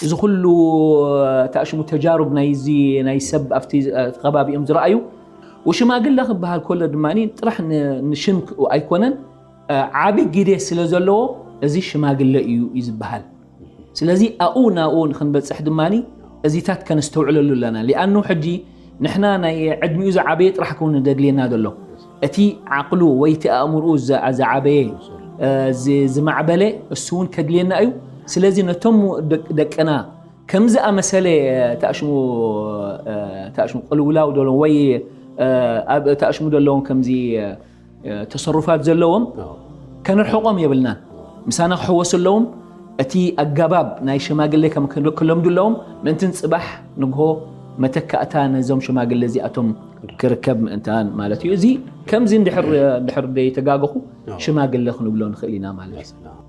እዚ ኩሉ ተኣሽሙ ተጃሩብ ናይዚ ናይ ሰብ ኣብቲ ከባቢኦም ዝረኣዩ፣ ወሽማግለ ክበሃል ከሎ ድማ ጥራሕ ንሽም ኣይኮነን፣ ዓቢ ግደ ስለ ዘለዎ እዚ ሽማግለ እዩ እዩ ዝበሃል። ስለዚ ኣብኡ ናብኡ ንክንበፅሕ ድማ እዚታት ከነስተውዕለሉ ኣለና። ሊኣኑ ሕጂ ንሕና ናይ ዕድሚኡ ዝዓበየ ጥራሕ ክውን ደድልየና ዘሎ፣ እቲ ዓቕሉ ወይ እቲ ኣእምርኡ ዝዓበየ ዝማዕበለ እሱ እውን ከድልየና እዩ። ስለዚ ነቶም ደቅና ከምዚ ኣመሰለ ተኣሽሙ ተኣሽሙ ቅልውላው ዘለዎም ወይ ኣብ ተኣሽሙ ዘለዎም ከምዚ ተሰሩፋት ዘለዎም ከነርሕቆም የብልናን። ምሳና ክሕወሱ ኣለዎም። እቲ ኣገባብ ናይ ሽማግሌ ከም ክለምዱ ኣለዎም። ምእንትን ፅባሕ ንግሆ መተካእታ ነዞም ሽማግሌ እዚኣቶም ክርከብ ምእንታን ማለት እዩ። እዚ ከምዚ እንድሕር እንድሕር ዘይተጋገኹ ሽማግሌ ክንብሎ ንኽእል ኢና ማለት እዩ።